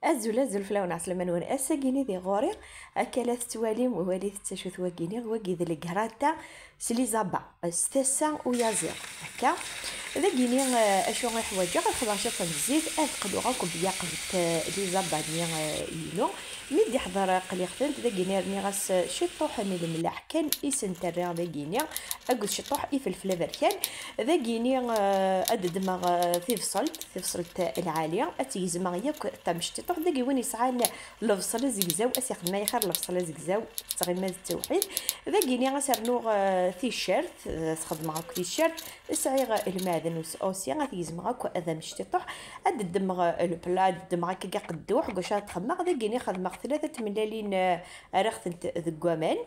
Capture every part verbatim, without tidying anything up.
Azul, azul fell-awen, ɛeslama-nwen. Ass-agi-ni di ɣur-i, akka la tettwalim, walit-tt acu-t wagi-ni, wagi d le gratin s les abats, s tasa uyaziḍ. Akka, dagi-ni, eh, acu i ḥwaǧeɣ? Ad xedmeɣ ciṭ n zzit, ad qluɣ akk byaqbet, eh, les abats-nni, eh, inu. Mi d-iḥḍer, eh, qliɣ-tent, dagi-ni rniɣ-as, eh, ciṭuḥ n lemlaḥ kan i sent-rriɣ dagi-ni, akked ciṭuḥ ifelfel aberkan. Dagi-ni, eh, ad ddmeɣ, eh, tibṣelt, tibṣelt lɛali, ad tt-gezmeɣ yakk tamecṭiṭuḥ. Dagi win yesɛan lebṣel azegzaw, ad s-ixdem ay xir lebṣel azegzaw, tettɣima d ttewḥid. Dagi-ni ad s-rnuɣ, eh, ticcert, eh, ad s-xedmeɣ akk ticcert. Sɛiɣ lmeɛden us-, aussi, ad t-gezmeɣ akk d amecṭiṭuḥ. Ad ddmeɣ, eh, lepla, ad ddmeɣ akka aqedduḥ, deg wacu ad t-xedmeɣ. Dagi-ni xedmeɣ tlata tmellalin, eh, rriɣ-tent deg waman.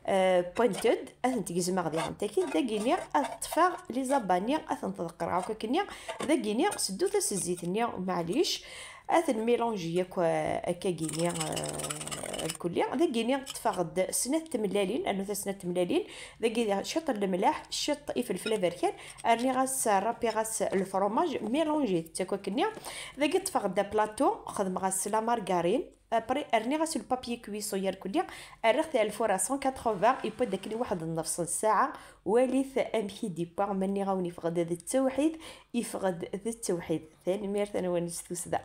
Eh, pointed, ad tent-gezmeɣ diɣen takit, dagi-ni ad ṭṭfeɣ les abats-nni, ad tent-ḍeqqreɣ akk akkenni, dagi-ni seddut-as zzit-nni, maɛlic, ad ten-mélanger yakk, eh, akkagi-ni, eh, lkulli. Dagi-ni ṭṭfeɣ-d snat tmellalin, rnu ta snat tmellalin, dagi ciṭ n lemlaḥ, ciṭ ifelfel aberkan, rniɣ-as, rrapiɣ-as lefromaj, mélanger-t akk akkenni. Dagi ṭṭfeɣ-d plateau, xedmeɣ-as la margarine, Après, rniɣ-as le papier cuisson yerkulli, rriɣ-t ar lfur à cent quatre-vingts, yewwa-d akken i waḥed nnefṣ n ssaɛa. Walit amek i d-yewwa, ma nniɣ-awen yeffeɣ-d d ttewḥid, yeffeɣ-d d ttewḥid. Tanemmirt-nwen s tussda.